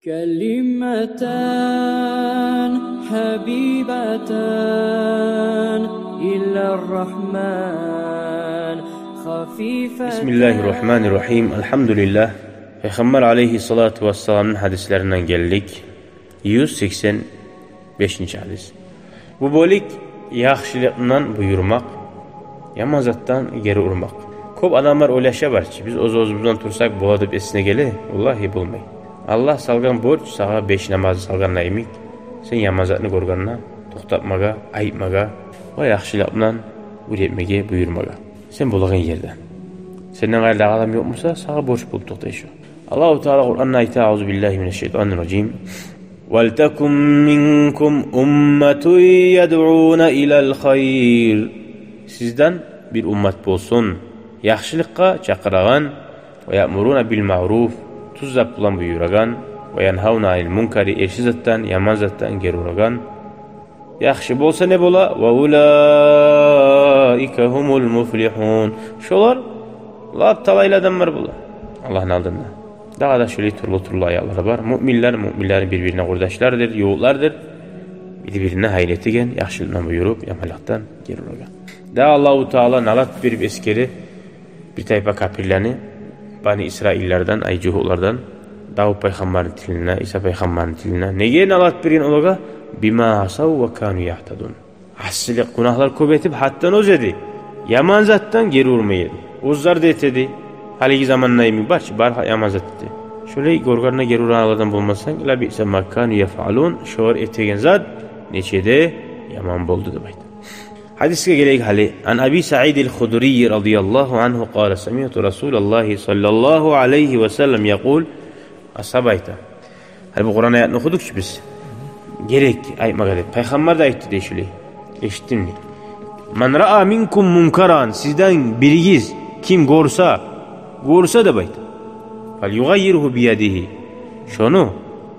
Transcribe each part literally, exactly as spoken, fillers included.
كلمتان حبيبتان إلى الرحمن خفيفتان. بسم الله الرحمن الرحيم. الحمد لله. Пайхаммар алейгьиссалату вассаламны гьадислеринден гелдик. Юз сексен бешинчи гьадис. Бу бёлюк яхшылыкъдан буюрмакъ, яман затдан гери урмакъ. Кёп адамлар ойлаша бар чы, биз оьз-оьзюбюзден турсакъ бола деп эсине геле. Валлагьи, болмай. Аллагь салгъан борч сагъа беш намазны салгъанда йимик, сен яман затны гёргенде токътатмагъа, айтмагъа ва яхшылыкъдан уьйретмеге, буюрмагъа. Сен болагъан ерден. Сенден къайры дагъы адам ёкъ буса, сагъа борч болуп токътай шо. Аллагьу Таала Къуранда айта: أعوذ بالله من الشيطان الرجيم. ولتكن منكم أمة يدعون إلى الخير. Сизден бир уммат болсун, яхшылыкъгъа чакъырагъан, ويأمرون بالمعروف, тюз зат булан буюрагъан, وينهون عن المنكر, эрши затдан, яман затдан гери урагъан. Яхшы болса не бола? وأولئك هم المفلحون. Шолар лап талайлы адамлар бола Аллагьны алдында. Дагъы да шолай тюрлю-тюрлю аятлар бар. Муъминлер муъминлени бир-бирине къурдашлардыр, ювукълардыр. Бир-бирине гьайыр этеген, яхшылыкъдан буюруп, яманлыкъдан гери урагъан. Дагъы Аллагьу Таала налат берип эсгере бир тайпа капирлени, Бани Исраиллерден, ай, жугьутлардан, Давут пайхаммарны тилине, Иса пайхаммарны тилине. Неге налат берген олагъа? بما عصوا وكانوا يعتدون. Асилик, гюнагьлар кёп этип, гьаддан оза эди. Яман затдан гери урмай эди. Оьзлер де эте эди. Гьалиги заманда йимик бар чы, бар яман зат эте. Шолай гёргенде гери урагъанлардан болмасанг, لبئس ما كانوا يفعلون, шолар этеген зат нече де яман болду деп айта. Гьадисге гелейик гьали. عن أبي سعيد الخدري رضي الله عنه قال: سمعت رسول الله صلى الله عليه وسلم يقول. Асгьаб айта. Гьали бу Къуран аятны охудукъ чу биз. Герек айтмагъа деп. Пайхаммар да айтды дей шолай. Эшитдим дей. من رأى منكم منكرا, сизден биригиз ким гёрсе, гёрсе деп айта. فليغيره بيده. Шону,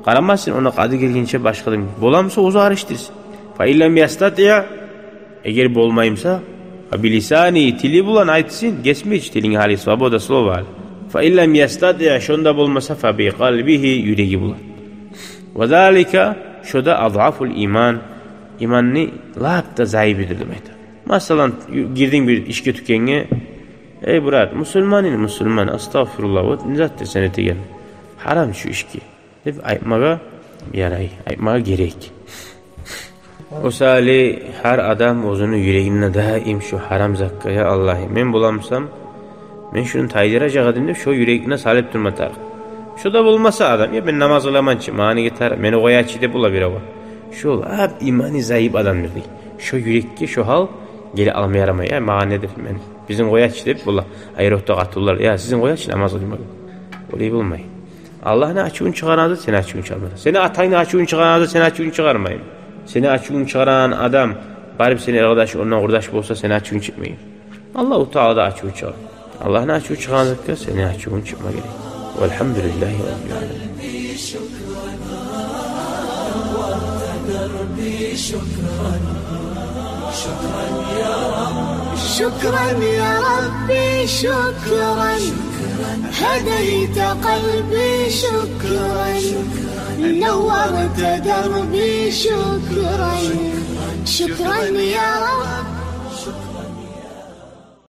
къарамасын, ону къады гелгинче башгъа да боламса, оьзю алышдырсын. فإن لم يستطع, эгер болмай буса, فبلسانه, тили булан айтсын, гесмей чи тилинг гьали, свобода слова гьали. فإن لم يستطع, шонда болмаса, فبقلبه, юреги булан. وذلك, шо да أضعف الإيمان, иманны лап да зайыбыдыр деп айта. Масала, ю-, гирдинг бир ишге, тюкенге, эй, брат, мусулман эдинг, мусулман, астагъфируллагь, вот не затдыр сен этеген, гьарам шу ишге. Деп айтмагъа ярай, айтмагъа герек. О саялы гьар адам оьзюню юрегинде даим шу гьарам затгъа, я Аллагь, мен боламсам, мен шуну тайдыражакъ эдим деп, шо юрегине салып турма тарыкъ. Шо да болмаса адам, я мен намаз къыламан чы, магъа неге тарыкъ, мени къоя чы деп бола бирев. Шо лап иманы зайып адамдыр дей. Шо юрекге шо гьал геле алма ярамай, я магъа недир, мен, бизин къоя чы деп бола, аэропортда къатынлар, я сизин къоя чы намаз къылмагъа. Олай болмай. Аллагьны ачувун чыгъарагъан зат сени ачувунгну чыгъармай. Сени атангны ачувун чыгъарагъан зат сени ачувунгну чыгъармай. Сени ачувунгну чыгъарагъан адам барып сени эр къардашынг ондан къурдаш болса, сени ачувунг чыкъмай. Аллагьу Таала да ачувун чыгъара. Аллагьны ачуву чыгъагъан затгъа сени ачувунг чыкъма герек. والحمد لله رب العالمين. شكرا يا ربي، شكرا. هديت قلبي، شكرا. نورت دربي، شكرا. شكرا يا رب.